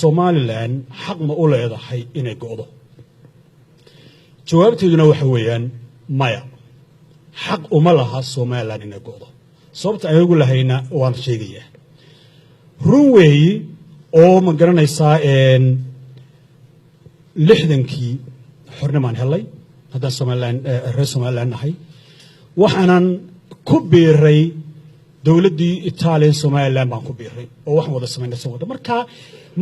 Somaliland xaq ma u leedahay inay go'do? Jawaabteeduna waxa weeyaan maya, xaq uma laha Somaliland inay go'do. Sababta aan ugu lahayna waan sheegayaa. Run weeyi oo, ma garanaysaa, 60kii xornimaan helay haddaan Somaliland, reer Somaliland nahay. Waxaanan ku biiray dowladdii Italian Somaliland baan ku biiray oo waxaan wada samaynay soo wada.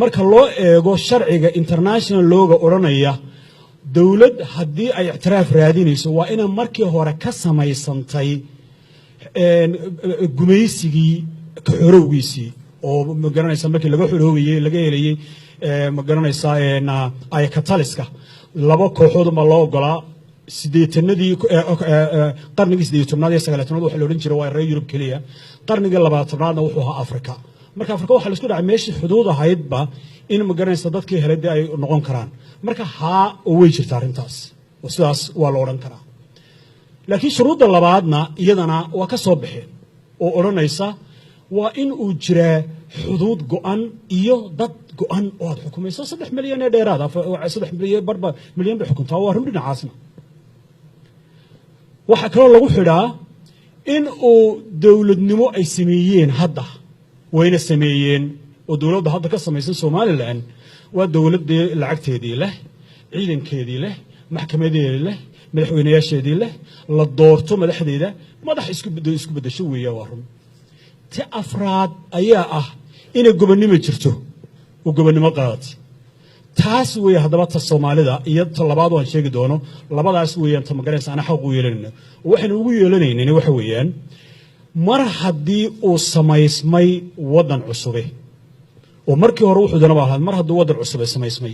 Marka loo eego sharciga international looga odhanaya, dowlad haddii ay ictiraaf raadinayso waa inay markii hore ka samaysantay gumaysigii ka xorowgiisii oo, ma garanaysaa, markii laga xoroobayey laga helayey, ma garanaysaa, ayakataliska laba kooxood baa loo ogolaa. Sideetanadii, qarnigii 18aad iyo 19aad waxa la odhan jiray waa reer Yurub keliya. Qarnigii 20aadna wuxuu ahaa Afrika. Marka Afrika waxaa la isku dhacay meeshii xuduud ahaydba in, ma garanaysa, dadkii helay dee ay noqon karaan. Marka haa, oo way jirta arrintaas oo sidaas waa la odhan karaa. Laakiin shuruudda labaadna iyadana waa ka soo baxeen oo odhanaysa waa in uu jiraa xuduud go'an iyo dad go'an oo aad xukumayso. 3 milyan ee dheeraada, 3 milyan barba milyan bay xukuntaa, waa run. Dhinacaasna waxaa kaloo lagu xidhaa in uu dowladnimo ay sameeyeen hadda, wayna sameeyeen oo dowladda hadda ka samaysan Somaliland waa dowladdii lacagteedii leh, ciidankeedii leh, maxkamadeedii leh, madaxweynayaasheedii leh, la doorto madaxdeeda, madax isku beddesho weeya, waa run. Ti afraad ayaa ah inay gobonnimo jirto oo gobonnimo qaadatay. Taas weeye haddaba ta Soomaalida iyo ta labaad waan sheegi doono. Labadaas weeyaan ta, magaranaysa, ana xaq u yeelanayna. Waxaynu ugu yeelanaynin waxa weeyaan mar haddii uu samaysmay waddan cusube oo markii hore wuxuu doonaba ahaad, mar hadduu waddan cusube samaysmay,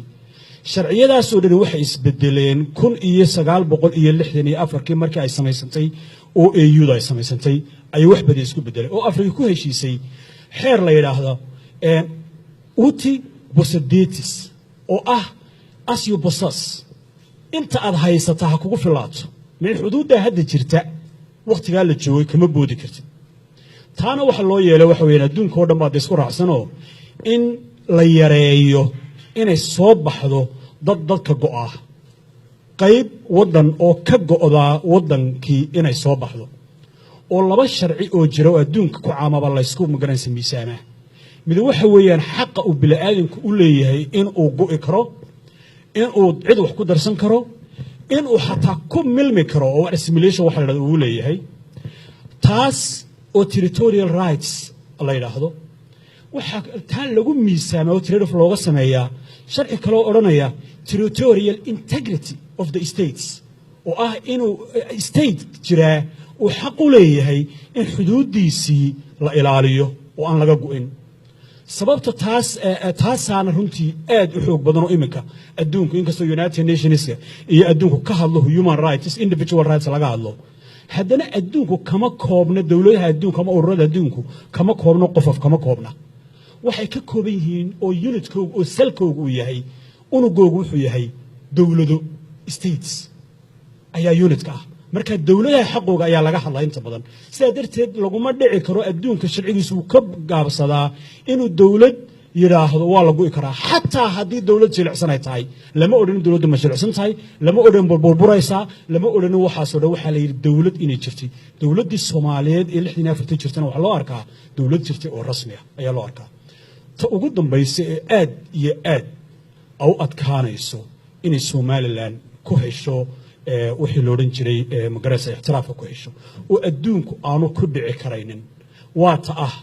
sharciyadaasoo dhani waxay isbedeleen 1964kii markii ay samaysantay oo AU-da ay samaysantay ayay wax badan isku bedeleen oo Afrika ku heshiisay xeer la yidhaahdo uti possidetis oo ah as you possess, inta aad haysataa ha kugu filaato. Min xuduuddaa hadda jirta wakhtigaa la joogay kama boodi kartid. Taana waxa loo yeelay waxa weyaan adduunka oo dhan baad isku raacsanoo in la yareeyo inay soo baxdo dad dadka go'aa, qayb waddan oo ka go'daa waddankii inay soo baxdo, oo laba sharci oo jira oo adduunka ku caamaba laysku, magaranaysa, miisaamaa. Mid waxa weeyaan xaqa uu bini'aadamku u leeyahay inuu go'i karo, inuu cid wax ku darsan karo, inuu xataa ku milmi karo oo assimilation waxa la yidhahdo uu leeyahay, taas oo territorial rights la yidhaahdo. Waxaa taa lagu miisaamaa oo trade off looga sameeyaa sharci kaloo odhanaya territorial integrity of the states, oo ah inuu state jiraa uu xaq u leeyahay in xuduuddiisii la ilaaliyo oo aan laga go'in. Sababta taas taasaana runtii aad u xoog badan oo iminka adduunku, inkastoo United Nationska iyo adduunku ka hadlo human rights, individual rights laga hadlo, haddana adduunku kama koobna, dowladaha adduunka ama ururada adduunku kama koobno qofof, kama koobna. Waxay ka kooban yihiin oo unitkooga oo salkooga uu yahay, unugoogu wuxuu yahay dowlado, states ayaa unitka ah. Marka dowladaha xaqooga ayaa laga hadlaa inta badan. Sidaa darteed laguma dhici karo, adduunka sharcigiisu uu ka gaabsadaa inuu dowlad yidhaahdo waa la gu'i karaa, xataa haddii dowlad jilicsan ay tahay. Lama odhanin dowladdu ma jilicsan tahay, lama odhan burburaysaa, lama odhanin waxaasoo dhan. Waxaa la yidhi dowlad inay jirtay, dowladdii Soomaaliyeed ee 64 jirtana waxaa loo arkaa dowlad jirtay oo rasmi ah ayaa loo arkaa. Ta ugu dambaysa ee aad iyo aad u adkaanayso inay Somaliland ku hesho wixii lo odhan jiray, magaraysa, ictiraafka ku hesho oo adduunku aanu ku dhici karaynin, waa ta ah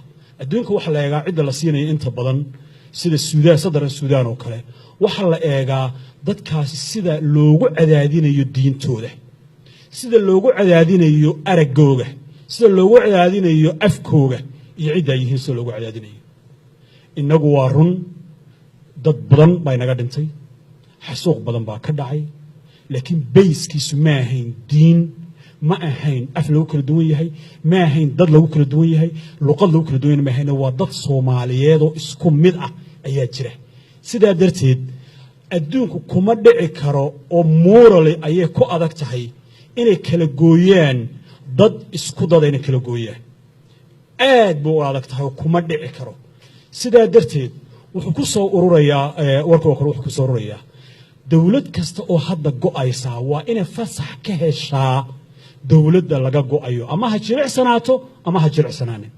adduunka waxaa la eegaa cidda la siinaya inta badan, sida Suudaan, sadaran Suudaan oo kale, waxaa la eegaa dadkaasi sida loogu cadaadinayo diintooda, sida loogu cadaadinayo araggooga, sida loogu cadaadinayo afkooga iyo cidda ay yihiin sida loogu cadaadinayo. Innagu waa run, dad badan baa inaga dhintay, xasuuq badan baa ka dhacay, laakiin bayskiisu ma ahayn diin, ma ahayn af lagu kala duwan yahay, ma ahayn dad lagu kala duwan yahay, luqad lagu kala duwan yahay ma ahayn. Waa dad Soomaaliyeed oo isku mid ah ayaa jira. Sidaa darteed adduunku kuma dhici karo oo morally ayay ku adag tahay inay kala gooyaan dad isku dada, inay kala gooyaan aad buu u adag tahay oo kuma dhici karo. Sidaa darteed Wuxuu ku soo ururayaa warka oo kale, wuxuu ku soo ururayaa dowlad kasta oo hadda go'aysaa waa inay fasax ka heshaa dowladda laga go'ayo, ama ha jilicsanaato ama ha jilicsanaanin.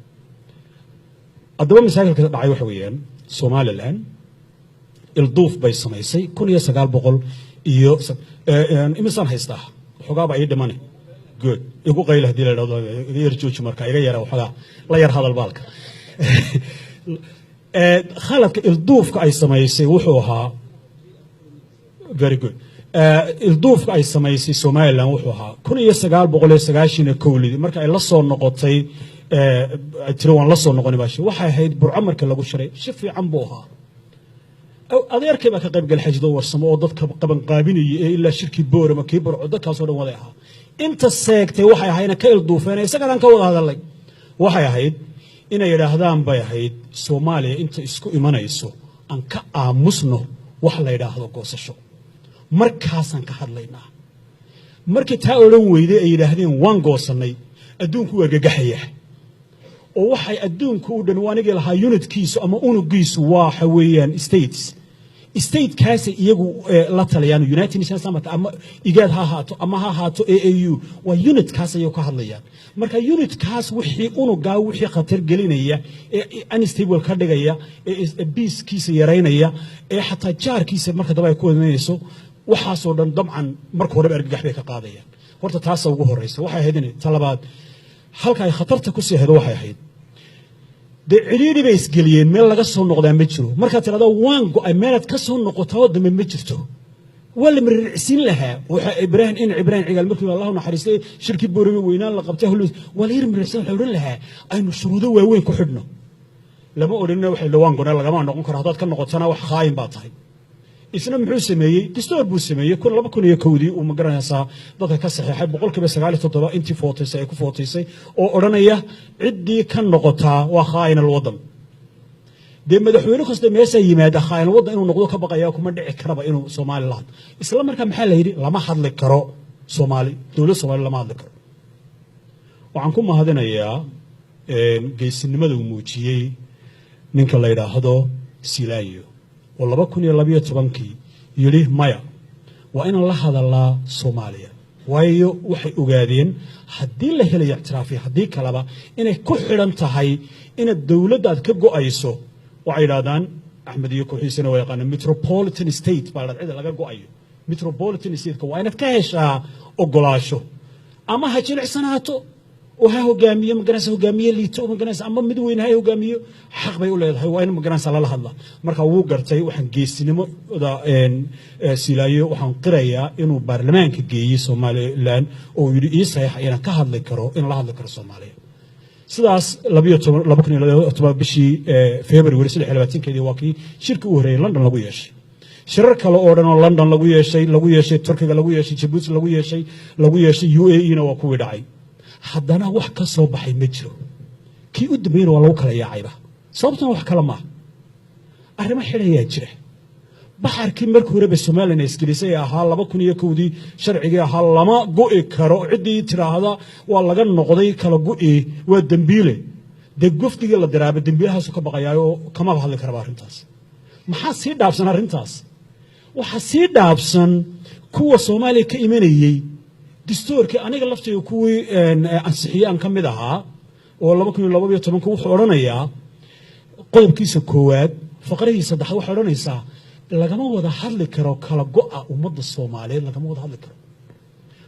Haddaba masaakilka dhacay waxa weeyaan, Somaliland ilduuf bay samaysay 1900 iyo imisaan haystaa? Waxoogaaba ii dhimane. Good, igu qayla haddii la idhahdo iga yar jooji. Marka iga yara waxoogaa la yar hadal baalka. Khaladka ilduufka ay samaysay wuxuu ahaa, very good, ilduufka ay samaysay Somaliland wuxuu ahaa 1991-dii marka ay la soo noqotay, ay tiri waan la soo noqonay baashi. Waxay ahayd Burco marka lagu shiray, si fiican buu ahaa. Adeerkay baa ka qayb galay, Xajido Warsamo, oo dadka qabanqaabinayay ee ilaa shirkii Boorama, kii Burco, dadkaasoo dhan waday ahaa. Inta seegtay waxay ahayd ka ilduufeen, isaganaan ka wada hadalay, waxay ahayd inay yidhaahdaan bay ahayd Soomaaliya inta isku imanayso aan ka aamusno wax la yidhaahdo goosasho, markaasaan ka hadlaynaa. Markii taa odhan weyday ay yidhaahdeen waan goosannay, adduunku u argagaxaya oo waxay adduunku u dhan anigii lahaa unitkiisu ama unugiisu waxa weeyaan states, statekaasay iyagu la taliyaan. United Nations ama IGAD ha ahaato ama ha ahaato AU, waa unitkaas ayay ka hadlayaan. Marka unitkaas wixii unugaa, wixii khatar gelinaya ee unstable ka dhigaya ee peacekiisa yaraynaya ee xataa jaarkiisa marka daba ay ku wadinayso, waxaasoo dhan dabcan marka horeba argagax bay ka qaadayaan. Horta taasa ugu horeysa. Waxay ahayd in talabaad halka ay khatarta kusii ahayd waxay ahayd dee cidhiidhi bay isgeliyeen, meel laga soo noqdaa ma jiro. Markaad tidhahdo waan go'ay, meelaad ka soo noqotoo dambe ma jirto. Waa la mariricsiin lahaa. Waxa Ibraahim in Ibraahim Cigaal markii, Allahu naxariistay, shirkii Boorame weynaan la qabtay, waa la yar mariricsan. Waxa odhan lahaa aynu shuruudo waaweyn ku xidhno. Lama odhanina waxay dhawaan gonee lagama noqon karo, haddaad ka noqotana wax khaayin baa tahay. Isna muxuu sameeyey? Dastuur buu sameeyey 2001-dii uu magaranaysaa dadka ka saxeexay, 97% intii footaysay ay ku footaysay, oo odhanaya ciddii ka noqotaa waa khaain alwadan. Dee madaxweyne kasta meeshaa yimaada khaain alwadan inuu noqdo ka baqaya, kuma dhici karaba inuu Soomaali la hadlo. Isla markaa maxaa la yidhi? Lama hadli karo Soomaali, dowlad Soomaali lama hadli karo. Waxaan ku mahadinayaa geesinimada uu muujiyey ninka la yidhaahdo Silaayo, oo 2012-kii yidhi maya, waa inaan la hadalaa Soomaaliya, waayo waxay ogaadeen haddii la helayo ictiraafiya haddii kaleba inay ku xidhan tahay inaad dowladda aad ka go'ayso. Waxay yidhahdaan Axmed iyo kooxiisana waa yaqaana metropolitan state baa la cida laga go'ayo. Metropolitan stateka waa inaad ka heshaa ogolaasho, ama ha jilicsanaato oo ha hogaamiyo magaranaysa hogaamiye liito magaranaysa ama mid weyn ha hogaamiyo, xaq bay u leedahay, waa in magaranaysa lala hadla. Marka wuu gartay. Waxaan geesinimada Silaayo waxaan qirayaa inuu baarlamaanka geeyey Somaliland oo yidhi ii saxiixa inaan ka hadli karo, in la hadli karo Soomaaliya. Sidaas 2012 bishii February 23-keedii waa kii shirkii u horreeyey London lagu yeeshay. Shirar kale oo dhan oo London lagu yeeshay, lagu yeeshay Turkiga, lagu yeeshay Jabuuti, lagu yeeshay UAE na waa kuwii dhacay. Haddana wax ka soo baxay ma jiro. Kii u dambeeyena waa lagu kala yaacayba. Sababtuna wax kale maaha, arrimo xidhayaa jira. Baxarkii markii horeba Somalilan isgelisay ee ahaa 2001-dii sharcigii ahaa lama go'i karo, ciddii tidhaahda waa laga noqday kala go'i waa dembiile. Dee gofdigii la diraaba dembiilahaasu ka baqayaayoo kamaba hadli karaba arrintaas. Maxaa sii dhaafsan arrintaas? Waxaa sii dhaafsan kuwa Soomaaliya ka imanayey distoorkii aniga laftayga kuwii ansixiyey aan ka mid ahaa oo 2012-ka wuxuu odhanayaa qodobkiisa koowaad faqradii saddexaad waxay odhanaysaa lagama wada hadli karo kala go'a ummadda Soomaaliyeed, lagama wada hadli karo.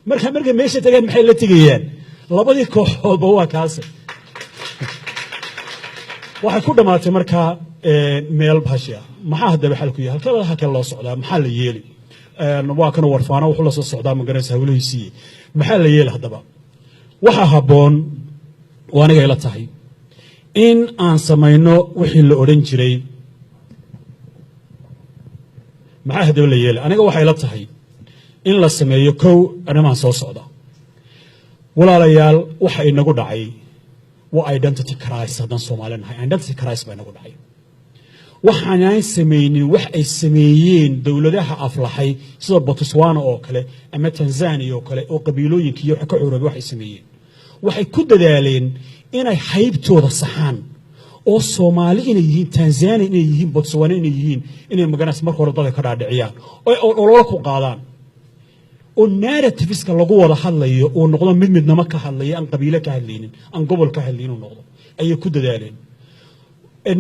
Marka markay meesha tagaan maxay la tegayaan? Labadii kooxoodba waa kaase. Waxay ku dhammaatay markaa meel bahashi ah. Maxaa haddaba xalku yahay? Halkee halkee loo socdaa? Maxaa la yeeli? Waa kana warfaano wuxuu la soo socdaa maganaysa hawlihiisii. Maxaa la yeeli haddaba? Waxaa habboon oo aniga ila tahay in aan samayno wixii la odhan jiray. Maxaa haddaba la yeeli? Aniga waxay la tahay in la sameeyo kow arrimahan soo socda. Walaalayaal, waxa inagu dhacay waa identity crisis. Haddaan Soomaali nahay, identity crisis baa inagu dhacay. Waxaanaan samaynin wax ay sameeyeen dowladaha aflaxay sida Botswana oo kale ama Tanzania oo kale, oo qabiilooyinka iyo waxa ka xoroobay waxay sameeyeen, waxay ku dadaaleen inay haybtooda saxaan. Oo Soomaali inay yihiin, Tanzania inay yihiin, Botswana inay yihiin, inay magaranaysa marka hore dadka ka dhaadhiciyaan oo ololo ku qaadaan, oo narrativeska lagu wada hadlayo uu noqdo mid midnimo ka hadlaya, aan qabiilo ka hadlaynin, aan gobol ka hadlaynin uu noqdo ayay ku dadaaleen.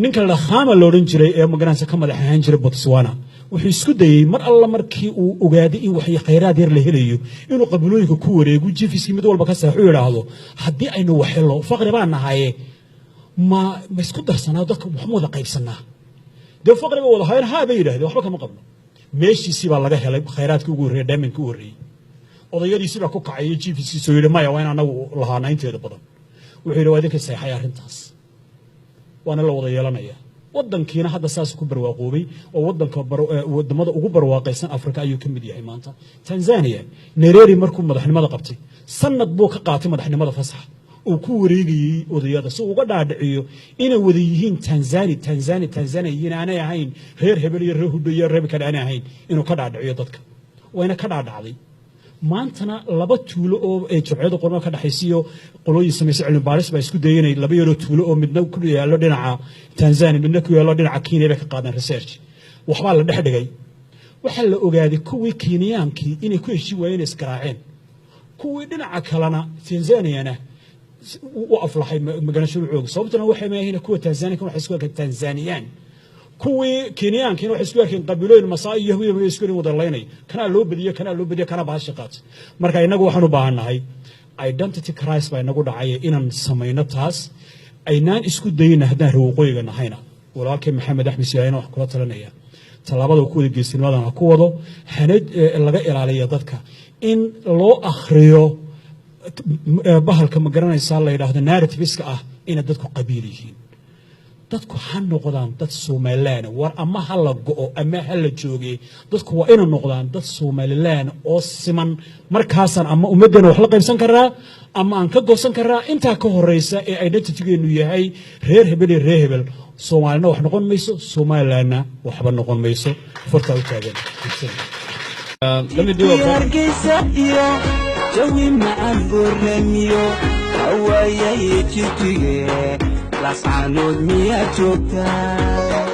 Ninka la Khama la odhan jiray ee magaranaysa ka madax ahaan jiray Botswana wuxuu isku dayey mar alla markii uu ogaaday in wax khayraad yar la helayo inuu qabiilooyinka ku wareego, jifiskii mid walba ka seexu, yidhaahdo, "Haddii aynu wax helo, faqri baan nahaye, ma isku darsanaa dadka, wax ma wada qaybsanaa?" Dee faqri ba wada hayeen. Haa, bay yidhahdeen, waxba kama qabno. Meeshiisii baa laga helay khayraadkii ugu horreeyey, diamondkii u horreeyey. Odayadiisii baa ku kacay, jifiskiisoo yidhi, "Maya, waa in anagu lahaana inteeda badan." Wuxuu yidhi, "Waa idinka seexay arrintaas, waana la wada yeelanaya." Waddankiina hadda saas ku barwaaqoobay oo waddanka wadamada ugu barwaaqaysan Afrika ayuu ka mid yahay maanta. Tanzania, Nyerere markuu madaxnimada qabtay, sanad buu ka qaatay madaxnimada fasaxa uu ku wareegayey odayada si uu uga dhaadhiciyo inay wada yihiin Tanzania, Tanzania, Tanzania yihiin, aanay ahayn reer hebel iyo reer hudho iyo reer kale aanay ahayn, inuu ka dhaadhiciyo dadka. Wayna ka dhaadhacday. Maantana laba tuulo oo jabciyada qormo ka dhexaysiyo qolooyin samaysay cilmi baaris baa isku dayay inay laba yaroo tuulo oo midna ku yaallo dhinaca Tanzania, midna ku yaallo dhinaca Kenya bay ka qaadeen research. Waxbaa la dhex dhigay. Waxaa la ogaaday kuwii Kenyaankii inay ku heshii waayeen, isgaraaceen, kuwii dhinaca kalena Tanzaniana u aflaxay maganashuruucooga. Sababtuna waxay maahayn kuwa Tanzania waxay isku arkeen Tanzaniyaan, kuwii Kenyaankiina waxay isku arkeen qabiilooyin Masaai iyo Hawiye bay isku wada laynay. Kanaa loo badiyo, kanaa loo badiyo, kanaa bahashi qaatay. Marka innagu waxaan u baahannahay, identity crisis baa inagu dhacay, inaan samayno taas, aynaan isku dayna haddaan reer waqooyiga nahayna. Walaalkay Maxamed Axmed Siyaayana wax kula talinaya, tallaabada ku wada geesinimadan ha ku wado, hana laga ilaaliyo dadka in loo akhriyo bahalka, ma garanaysaa, la yidhaahdo narrativeska ah inay dadku qabiil yihiin. Dadku ha noqdaan dad Somaliland. War ama ha la go'o ama ha la jooge, dadku waa inay noqdaan dad Somaliland oo siman. Markaasaan ama ummaddeena wax la qaybsan karaa ama aan ka goosan karaa. Intaa ka horeysa ee identitygeenu yahay reer hebel iyo reer hebel, Soomaalina wax noqon mayso, Somalilandna waxba noqon mayso. Fartaa u taagan. Let me do a Hargeysa iyo jawi macaan, Booramiyo hawaayay, Jijige, Lascaanood miyaad joogtaa?